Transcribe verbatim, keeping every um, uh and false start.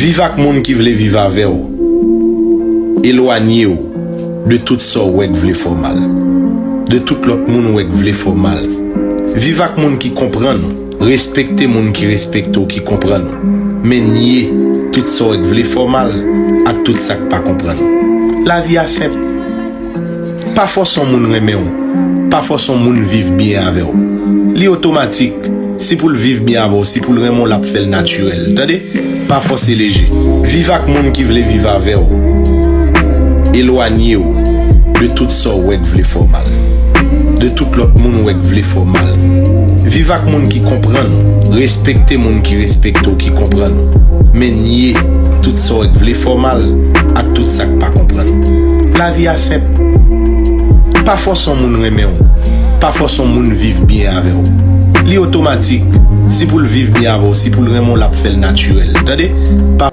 Viv ak moun ki vle viv avè w. Elwanye w de tout sa w wè k vle fè w mal. De tout lòt moun w wè k vle fè w mal. Viv ak moun ki konprann ou. Respekte moun ki respekte w, ki konprann ou. Men nye tout sa w wè k vle fè w mal ak tout sa k pa konprann ou. Lavi a senp. Pa fòse yon moun renmen w. Pa fòse yon moun viv byen avè w. Li otomatik. Si pou l viv byen avè w, si pou l renmen w, l ap fè l natirèl. Tande? Pa fòse leje. Viv ak moun ki vle viv avè w. Elwanye w de tout sa w wè k vle fè w mal. De tout lòt moun w wè k vle fè w mal. Viv ak moun ki konprann ou. Respekte moun ki respekte w, ki konprann ou. Men nye tout sa w wè k vle fè w mal ak tout sa k pa konprann ou. Lavi a senp. Pa fòse yon moun renmen w. Pa fòse yon moun viv byen avè w. Li otomatik. Si pou l viv byen avè w, si pou l renmen w, l ap fè l natirèl. Tande? Pa